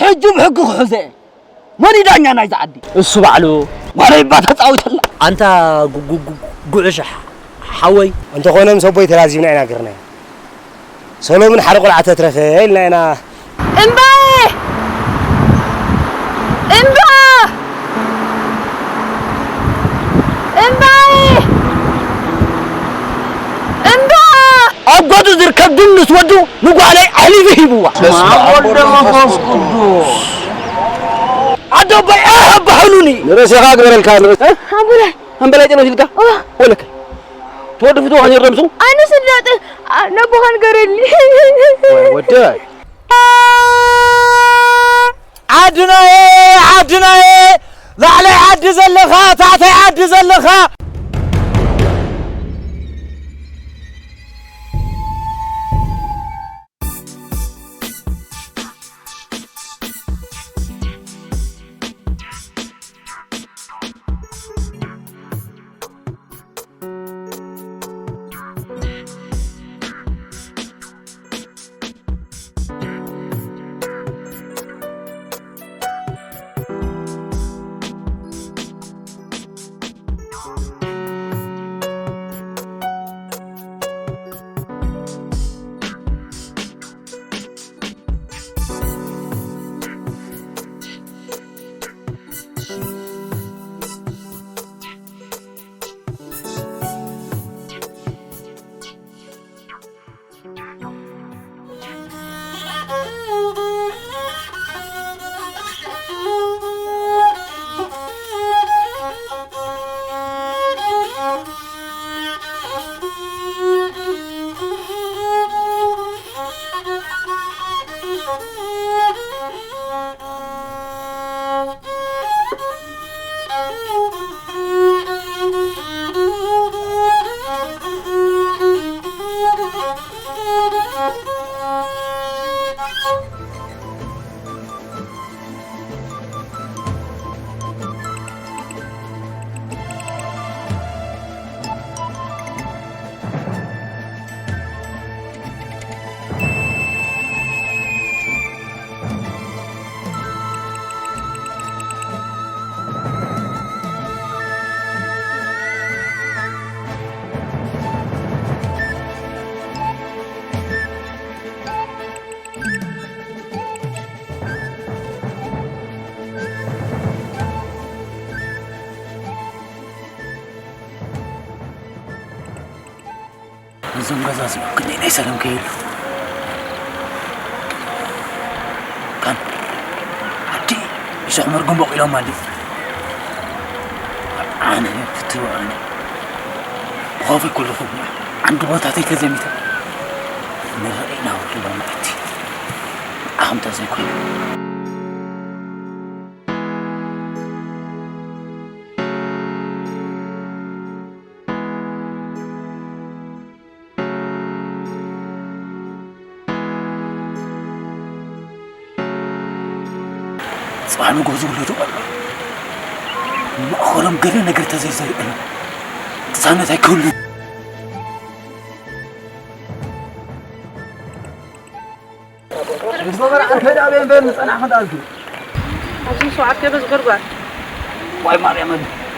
ሕጂ ብሕጊ ክሕዞ እየ። መን እዩ ዳኛ ናይዛ ዓዲ? እሱ ባዕሉ። ዋለይ እባ ተጻዊተላ። ኣንታ ጉ-፣ ጉ-፣ ጉ-፣ ጉዕሽ ሓወይ። እንተኾነ ምስ ኣቦይ ተላዚብና ኢና ገርናዮ። ሰሎምን ሓደ ቆልዓ ተትረፈ ኢልና ኢና። እምባየ! እምባ! እምባየ! እምባ! ኣብ ጎዱ ዝርከብ ድንስ ወዱ ንጓለይ ኣሕሊፉ ሂብዋ። በስመ ኣብ ወወልድ ወመንፈስ ወመንፈስ ቅዱስ። ቅዱስ። ኣዶ ኣቦይ ኣህ ኣባህሉኒ። ንርእስኻ ግበረልካ፣ ንርእስ-፣ እ? ኣምቡላይ። ኣምበላይ ጤኖስ ኢልካ? ኦ። ወለከ። ትወዲ ፍትዋ ከን ይረምሱ? ኣነ ስላጠ፣ ኣ-፣ ነቦኻ ንገረሊ። ወይ ወዲ። ዓድናየ፣ ዓድናየ፣ ላዕላይ ዓዲ ዘለኻ፣ ታሕታይ ዓዲ ዘለኻ። እዞም ገዛ እዚኦም ክንደይ ናይ ሰላም ከየሉ። ከም ዓዲ ስዕ መርጎም በቂሎም ኣለ። ኣነ ፍትው ኣነ ብኸፊ ኩልኹም ዓንዲ ቦታተይ ተዘሚተ ንረአና ውሕሎም እቲ ኣኸምታ ዘይኮነ። ጽባሕ ንግሆ ዝውለዱ ቆልዑ ማእኸሎም ገለ ነገር ተዘይዘርእን ቅሳነት ኣይክህሉ። ዝገበር ዓርከይ ዳበ እምበር ንጸናሕ ክንዳልኩ። ኣብዚ ሰዓት ከበዝ ጎድጓድ። ዋይ ማርያም፣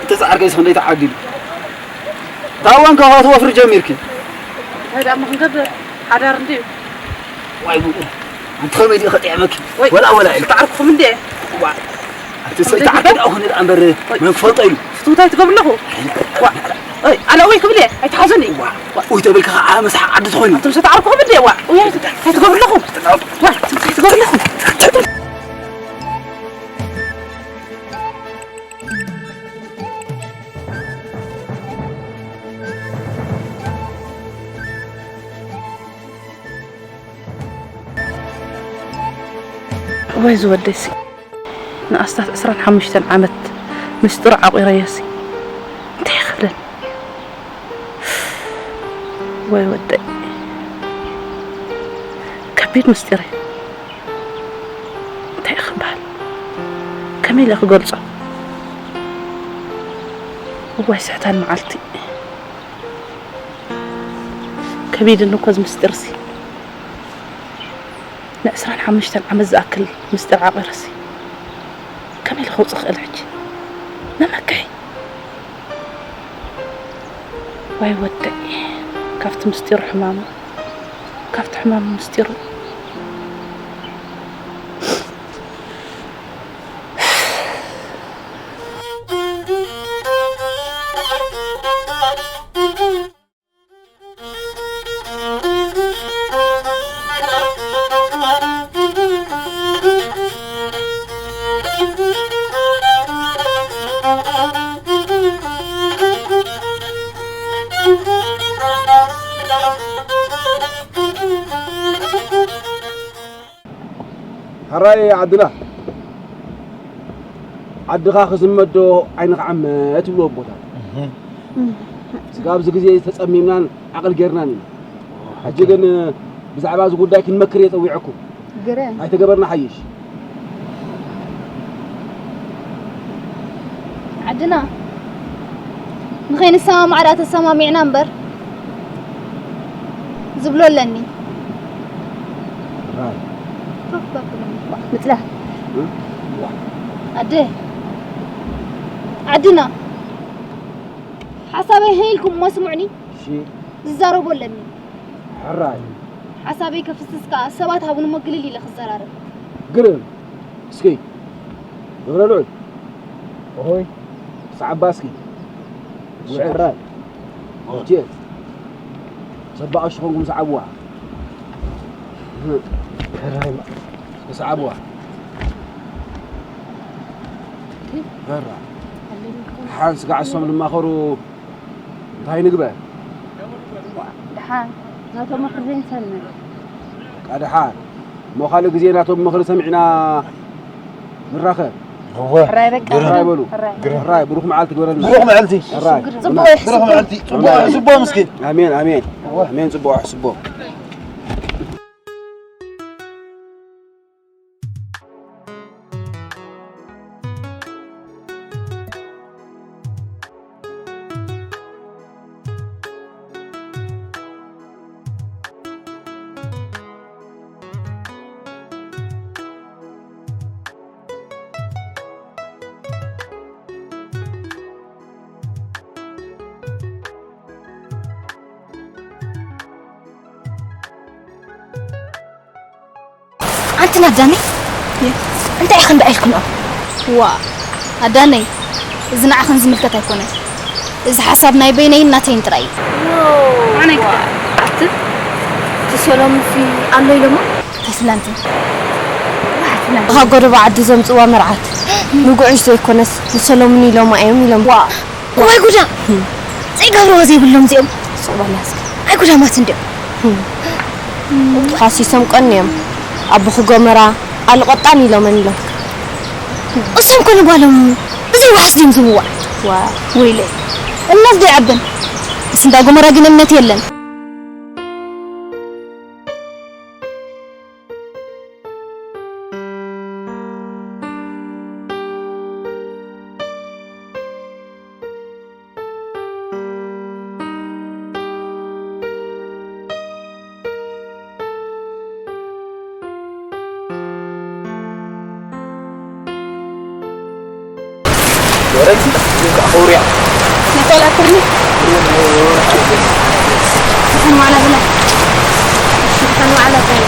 እቲ ጻዕርከይ ስኽ እንደይ ተዓዲሉ። ታዋን ካብ ትወፍሪ ጀሚርኪ። እንታይ ደኣ እሞ ክንገብር? ሓዳር እንድዩ። ዋይ ጉድ። ኣንቲ ከመይ ድዩ ከጥዕመኪ? ወይ። ወላ ወላ ኢልካ። ተዓርኩኹም እንዴ? ዋ። ኣንቲ ሰይ ተዓርኩ ደኣ ኹን ደኣ እምበር ወይ። መን ክፈልጦ ኢሉ። ፍትውታይ ትገብር ኣለኹ። ዋ። ወይ፣ ኣላ ወይ ክብል እየ። ኣይትሓዙኒ። ዋ። ዋ። ወይ ተበልካ ከዓ መስሓቅ ዓዲ ትኾኒ። ኣንቱም ዝተዓርኩኹም እንዴ? ዋ። ወይ፣ እንታይ ትገብር ኣለኹ? ዋ፣ እንታይ ትገብር ኣለኹ? ወይ ዝወደሲ፣ ንኣስታት ዕስራን ሓሙሽተን ዓመት ምስጢሩ ዓቑረዮሲ፣ እንታይ ክብለኒ? ወይ ወደይ፣ ከቢድ ምስጢር እዩ። እንታይ ክበሃል? ከመይ ኢለ ክገልጾ? እዋይ ስሕታን መዓልቲ። ከቢድኒ እኮ እዚ ምስጢርሲ። ንዕስራን ሓሙሽተን ዓመት ዝኣክል ምስጢር ዓቒረሲ። ከመይ ኢለ ከውጽእ ክእል ሕጂ? መመክሒ። ዋይ ወደይ፣ ካብቲ ምስጢሩ ሕማሙ፣ ካብቲ ሕማሙ ምስጢሩ። ሕራይ ዓድና፣ ዓድኻ ክዝመዶ ዓይንኻ ዓመ ትብሉ ኣቦታት። እህ። ስጋብ እዚ ግዜ ተጸሚምናን ዓቕሊ ጌርናን ኢና። ሕጂ ግን ብዛዕባ እዚ ጉዳይ ክንመክር እየ ጸዊዐኩም። ግረ። ኣይተገበርና ሓይሽ። ዓድና ንኸይንሰማማዕ ደኣ ተሰማሚዕና እምበር ዝብሎ ኣለኒ። ራይ። ኮፍ በል። ምጽላ። እ? ኣደ። ዓድና። ሓሳበይ ሀይ ኢልኩም እሞ ስምዑኒ። እሺ። ዝዛረቦ ኣለኒ። ሕራይ። ሓሳበይ ከፍስስ ከኣ ሰባት ሃቡኒ እሞ ግልል ኢለ ክዘራረብ። ግርም። እስኪ ገብረ ልዑል። ኦሆይ። ሰዓባ እስኪ። እሺ፣ ሕራይ። ኦኬ። ሰባቕ ሽኾንኩም ሰዓብዋ። ሕራይ። እስኪ ሰዓብዋ። ሕራ። ሓንስ ጋዕሶም ልማኸሩ። እንታይ ንግበር? ደሓን፣ ናቶም ምኽሪ ዘይንሰምዕ። በቃ ደሓን። እሞ ካልእ ግዜ ናቶም ምኽሪ ሰሚዕና ንራኸብ። እወ። ሕራይ በቃ። ግርም። ሕራይ በሉ። ሕራይ። ግርም። ሕራይ፣ ብሩኽ መዓልቲ ግበረልና። ብሩኽ መዓልቲ። ሕራይ። ጽቡቕ ይሕስቡ። ብሩኽ መዓልቲ። ጽቡቕ ይሕስቦ ምስኪን። ኣሜን፣ ኣሜን። እወ። ኣሜን፣ ጽቡቕ ይሕስቦ። ኣንቲ ናዳኒ እንታይ ኢኽን ደኣ ኢልክንኦ? ዋ ኣዳነይ፣ እዚ ንዓኽን ዝምልከት ኣይኮነን። እዚ ሓሳብ ናይ በይነይን ናተይን ጥራይ እዩ። ኣነይ ዋ፣ ኣቲ፣ እቲ ሰሎምሲ ኣሎ ኢሎሞ? ተስላንቲ። ራሕትና። ካብ ጎደቦ ዓዲ ዘምጽዋ መርዓት። ንጉዕሽ ዘይኮነስ ንሰሎሙን ኢሎማ እዮም ኢሎም። ዋ፣ ዋይ ጉዳ! ዘይገብርዎ ዘይብሎም እዚኦም። ስቕ በላ እስኪ። ኣይ ጉዳማት እንዲኦም። ተኻሲሶም ቀንዮም። ኣቦኺ ጎመራ ኣልቆጣን ኢሎመን ኢሎም። እሶም ኮነ ጓሎም ብዘይ ዋሕስ ድዮም ዝምዋዕ? ዋ። ወይለይ። እምነት ዘይዓብን። ምስ እንዳ ጎመራ ግን እምነት የለን። ወረድ እንዳ፣ እንካ፣ ኾርያ። ነቆላ ክርኒ። እተን ዋላ ብላ። እሺ፣ እተን ዋላ ብላ።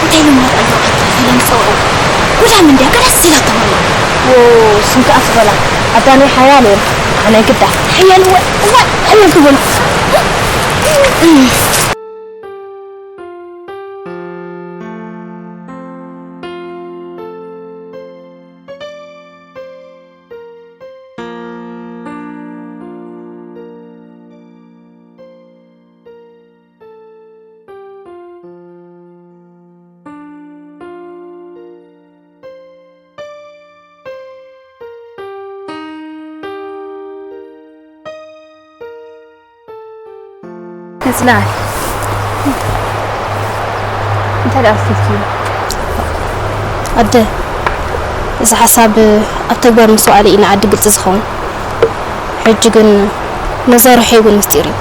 እንታይ ኢሎም እናጣልዑ ኣታ ኢሎም ዝጸውዑ? ጉዳም እንድያ፣ ገለስ ኢላቶም ኣላ። ዎ፣ ስም ከኣ ትበላ። ኣዳነይ ሓያል እዮም። ኣነ ግዳ። ሓያል እወ፣ እወ፣ ሓያል ክበሉ። ተጽናዕ። እንታይ ደኣ ኣስቲፍኪ? ኣደ፣ እዚ ሓሳብ ኣብ ተግባር ምስ ወዓለ እዩ ንዓዲ ግልጺ ዝኸውን። ሕጂ ግን ነዛ ርሑይ እውን ምስጢር እዩ።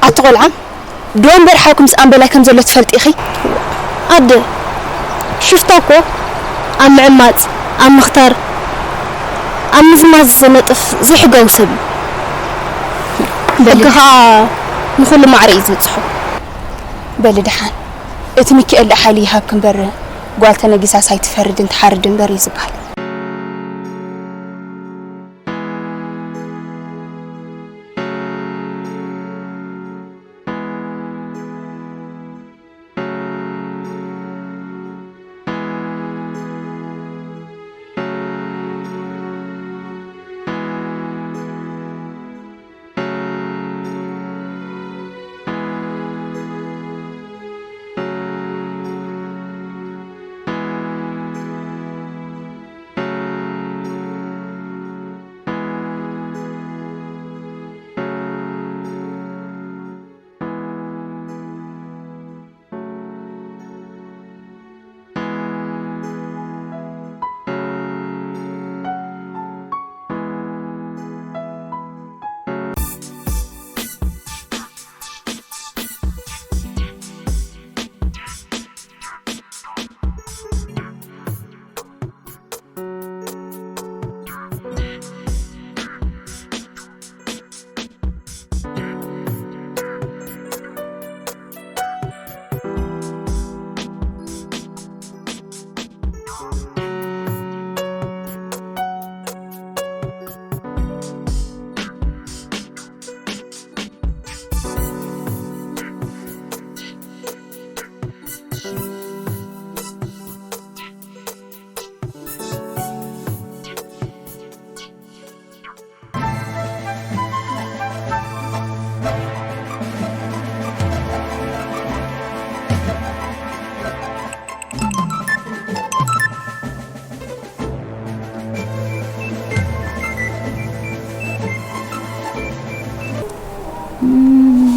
ኣቲ ቆልዓ፣ ዶ እምበር ሓውኪ ምስ ኣምበላይ ከም ዘሎ ትፈልጢ ኢኺ? ኣደ፣ ሽፍታ እኮ ኣብ ምዕማጽ፣ ኣብ ምኽታር፣ ኣብ ምዝማዝ ዝነጥፍ ዘይሕጋዊ ሰብ እዩ። በሊ። ሕጊ ኸኣ ንኹሉ ማዕረ እዩ ዝብጽሖ። በሊ ደሓን፣ እቲ ሚካኤል ደኣ ሓይሊ ይሃብኪ እምበር፣ ጓል ተነጊሳስ ኣይትፈርድን ትሓርድ እምበር እዩ ዝበሃል።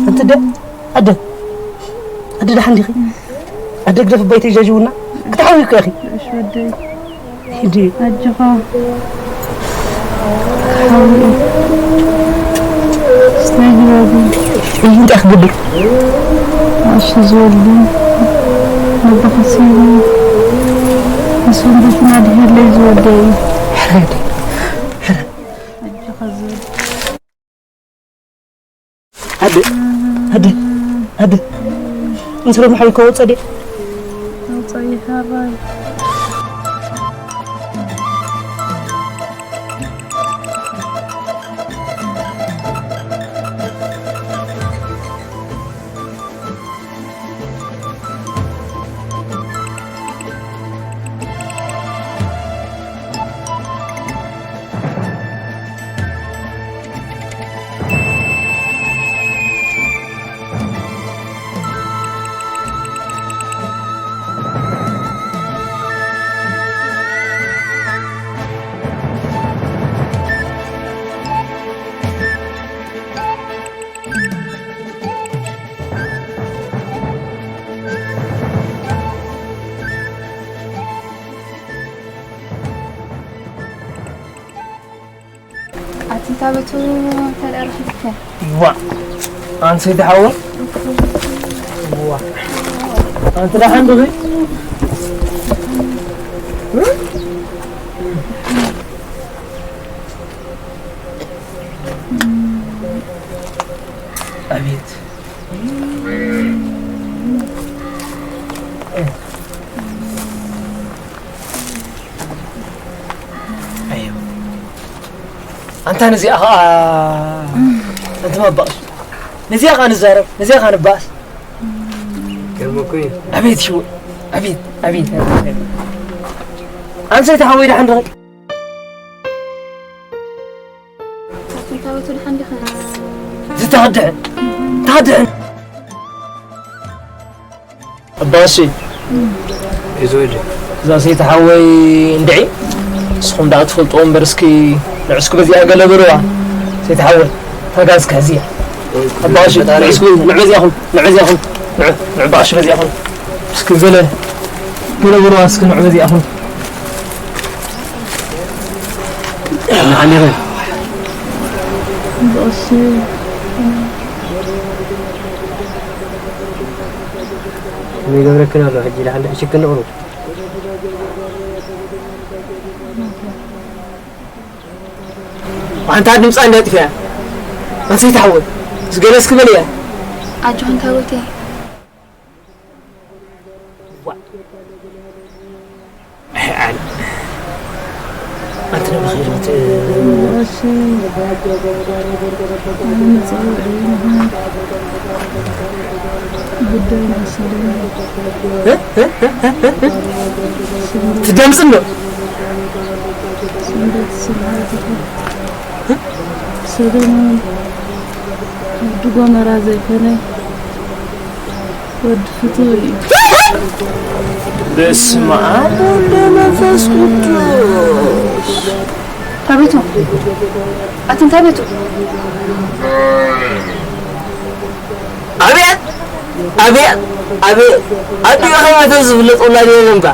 እንተ ደ-፣ ኣደ፣ ኣደ ደሓን ዲኺ? ኣደ ግደፍ ባይተይ ጃጅውና ክትሓዊ እኮ ኢኺ። እሺ ወደይ። ሂዲ። ኣጆኻ። ሓውየ። ስታይ ዝበሉ። እዩ እንታይ ክገብር? ኣሽ ዝወዱ። ነብኻ ሲቡ። ንስኹም ቤትና ድሄለይ ዝወደይ። ሕረ፣ ሕረ። ኣጆኻ ዝወዱ። ኣደ፣ ኣደ፣ ኣደ። እንስሮ መሓዊ ከወጸ ደ? ወጸ ይሃራይ። ታበቱ ተዳረኽልከ። ዋ፣ ኣንሰይቲ ሓወ። ዋ፣ ኣንቲ ደሓን ዲኺ? ኣቤት። ኣዮ። ኣንታ ነዚኣ ኸዓ፣ ኣንቲ መባእሱ። ነዚኣ ኸዓ ንዛረብ፣ ነዚኣ ኸዓ ንባእስ። ገርመኩ እዩ። ኣቤት ሽወ፣ ኣቤት፣ ኣቤት፣ ኣቤት። ኣንሰይቲ ሓወይ ደሓን ዲኺ? ታበቱ ደሓን ዲኻ? ዝተኸድሕን፣ ተኸድሕን። ኣባሲ። እዚ ወዲ። እዛ ሰይቲ ሓወይ እንድዒ፣ ንስኹም ደኣ ትፈልጥዎ እምበር እስኪ ንዑ እስኪ በዚኣ ገለ በልዋ። ሰይቲ ሓወይ፣ እታ ጋዝ ክሕዝ እያ። ኣባሲ፣ ፈጣሪ። ንዑ እስኪ፣ ንዑ በዚኣኹም፣ ንዑ በዚኣኹም፣ ንዑ፣ ንዑ ኣባሲ በዚኣኹም። እስኪ ገለ፣ ገለ በልዋ እስኪ ንዑ በዚኣኹም። ንዓሚረን። ኣባሲ። ይገብረክን ኣሎ። ሕጂ ደሓን ድሕሽክን ንቕሩ። ኣንታ ድምጻ እንዳጥፍያ። ኣንሰይቲ ሓወይ፣ ዝገለስ ክበል እያ። ኣጆኻ እንታ ቦቴ። ኣይ፣ ኣይ። ኣንቲ ነብኺ ርት-፣ እሺ። ኣነ መጸውዒ ይኹን ጉዳይ መሰለኝ። እ? እ? እ? እ? እ? ትደምጽ እንዶ? ሰንበት ስብሐት ይኹን። ሰለሞን ወዲ ጎመራ ዘይኮነ ወዲ ፍትው እዩ። በስመ ኣብ ወወልድ ወመንፈስ ቅዱስ። ታቤቱ፣ ኣቲ እንታይ ቤቱ? ኣቤት፣ ኣቤት፣ ኣቤት። ኣዲኡ ከይመተ ዝፍለጥ ወላዲ የለን እባ።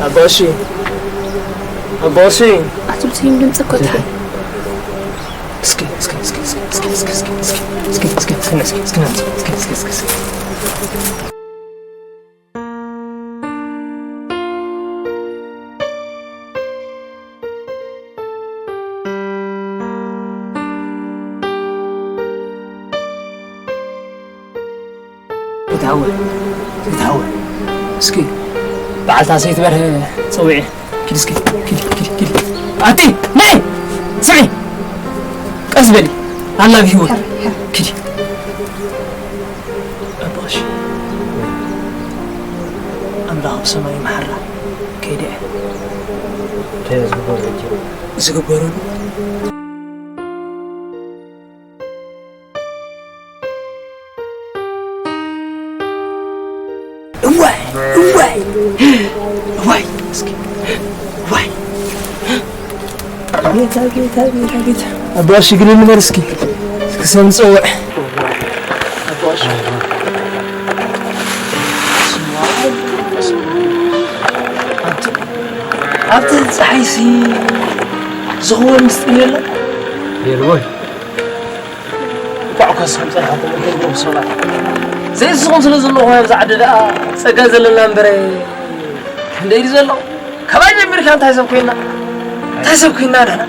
ኣቦ እሺ፣ ኣቦ እሺ። ኣቱም ስዩም ድምፂ እኮ ትሓ-፣ እስኪ፣ እስኪ፣ እስኪ፣ እስኪ፣ እስኪ፣ እስኪ። ይትሃወል፣ ይትሃወል። እስኪ በዓልታ ሰይቲ በርሀ ጸውዒ። ኪድ እስኪ፣ ኪድ፣ ኪድ፣ ኪድ። ኣቲ፣ ነይ! ስዒ! ቀስ በሊ። ኣላ ብህይወት። ኪዲ። ኣቦ ቀሺ፣ ኣምላኽ ኣብ ሰማይ ይምሓራ። ከይደ እየ። እንታይ ዝግበሩ ሕጂ? ዝግበሩ እዋይ፣ እዋይ፣ እዋይ፣ እስኪ፣ እዋይ። ጌታ፣ ጌታ፣ ጌታ፣ ጌታ። ኣባ እሺ፣ ግን እንበር እስኪ፣ እስኪ ሰብ ንጸውዕ። ኣባ እሺ። ኣብቲ፣ ኣብቲ ጸሓይሲ ዝኸውን ምስጢር የለን? የልቦይ። እንኳዕ እኳ ንስኹም ጸኒሕኩም፣ እቶም ሰባት ዘይስኹም ስለ ዘለኹም ኣብዚ ዓዲ ደኣ ጸጋ ዘለና እምበር ክንደይ ድዩ ዘሎ? ካባይ ጀሚርካ እንታይ ሰብ ኮይና? እንታይ ሰብ ኮይና ንሕና?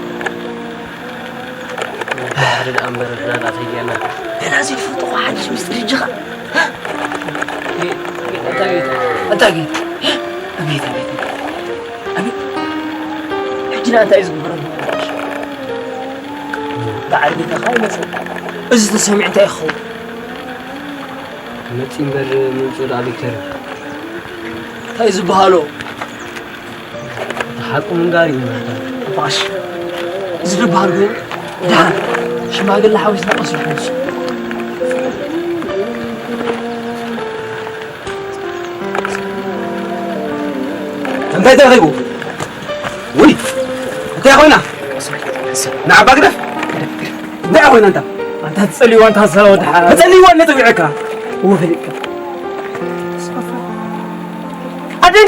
ሓደ ደኣ እምበር ንሕና ደኣ ተይገና። ንሕና ዘይንፈልጦ ሓድሽ ምስጢር ሕጂ ኸኣ። እንታይ ጌታ? እንታይ ጌታ? ኣቤት፣ ኣቤት፣ ኣቤት። ኣቤት። ሕጂ ንኣ እንታይ እዩ ዝግበረሉ? በዓል ቤትኻ ይመጽእ። እዚ ተሰሚዑ እንታይ ይኸውን? መጺ እምበር ምምጽኡ ደኣ ቢከር። እንታይ ዝበሃሎ? እቲ ሓቁ ምንጋር እዩ መርዳእ። ባሽ። እዚ ዝበሃል ግን ደሓን ሽማግለ ሓዊስና ቀስ ኢሉ ክመጽእ። እንታይ ተረኺቡ? ውይ፣ እንታይ ኮይና? ንዓባ ግደፍ። እንታይ ኮይና እንታ? ኣንታ ትጸልይዋ እንታ ሰላም ወድሓ። ትጸልይዋ እነ ተዊዐካ። እወ ፈሊጥካ። ኣደይ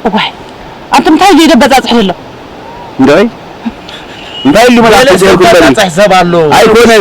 እዋይ፣ ኣንተ እንታይ ኢሉ ይደበጻጽሕ ዘሎ? እንደይ እንታይ ኢሉ መላእክት ዘይጉበል በጻጽሕ ሰብ ኣሎ። ኣይኮነ